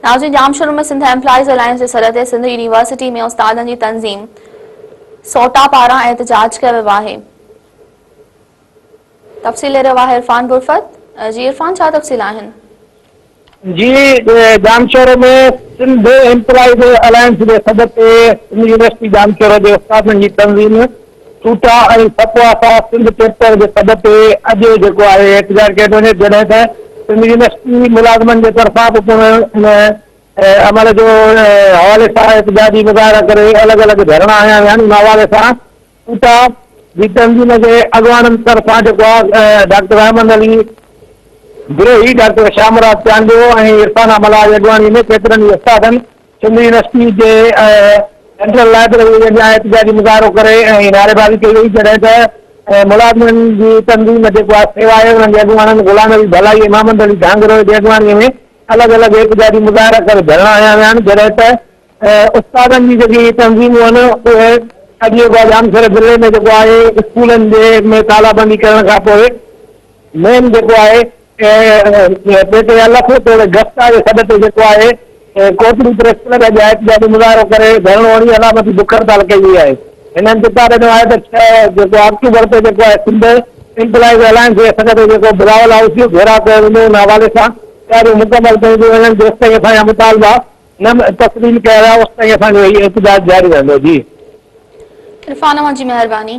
ناظرين Jamshoro ۾ Sindh employees alliance جي سڏ تي سنڌ يونيورسٽي ۾ استادن جي تنظيم سوٽا پاران احتجاج ڪيو ويو آهي. تفصيل ڏئي رهيو آهي عرفان برفت. جي عرفان ڇا تفصيل آهن؟ جي ڄامشورو ۾ سنڌ ايمپلائيز الائنس جي سڏ تي سنڌ يونيورسٽي ڄامشورو جي استادن جي تنظيم سوٽا ۽ سپواسا سنڌ چيپٽر جي سڏ تي اڄ جيڪو آهي احتجاج ڪيو ٿو وڃي جڏهن ته سنڌ يونيورسٽي ملازمن جي طرفان به پڻ ان عمل جو حوالي سان احتجاجي مظاهرا ڪري الڳ الڳ ڌرڻا هنيا ويا آهن ان حوالي سان سوٽا جي تنظيم جي اڳواڻن طرفان جيڪو آهي ڊاڪٽر احمد علي بروهي، ڊاڪٽر شاهه مراد چانڊيو ۽ عرفانه ملاح جي اڳواڻي ۾ ڪيترن ئي استادن سنڌ يونيورسٽي جي سينٽرل لائبريري جي اڳيان احتجاجي مظاهرو ڪري ۽ نعريبازي ڪئي وئي جڏهن ته ملازمن جي تنظيم جيڪو آهي سيوا آهي انهن جي اڳواڻن غلام علي ڀلائي ۽ محمد علي گهانگهرو جي اڳواڻي ۾ الڳ الڳ احتجاجي مظاهرا ڪري ڌرڻا هنيا ويا آهن جڏهن ته استادن جي جيڪي تنظيمون آهن اهي اڄ جيڪو آهي ڄامشوري ضلعي ۾ جيڪو آهي اسڪولن جي ۾ تالا بندي ڪرڻ کان پوء مين جيڪو آهي پي ٽي الف توڙي گسٽا جي سڏ تي جيڪو آهي ڪوٽڙي پريس ڪلب اڄ احتجاجي مظاهرو ڪري ڌرڻو هڻي علامتي بک هڙتال ڪئي وئي آهي. هنن چتاء ڏنو آهي ته ڇهه جيڪو آڪٽوبر تي جيڪو آهي سنڌ ايمپلائيز الائنس جي سڏ تي جيڪو بلاول هائوس جو گهيراء ڪيو ويندو ان حوالي سان تياريون مڪمل ڪيون پيون وڃن جيستائين اسان جا مطالبا نه تسليم ڪيا ويا اوستائين اسان جو هي احتجاج جاري رهندو. جي. عرفان اوهان جي مهرباني.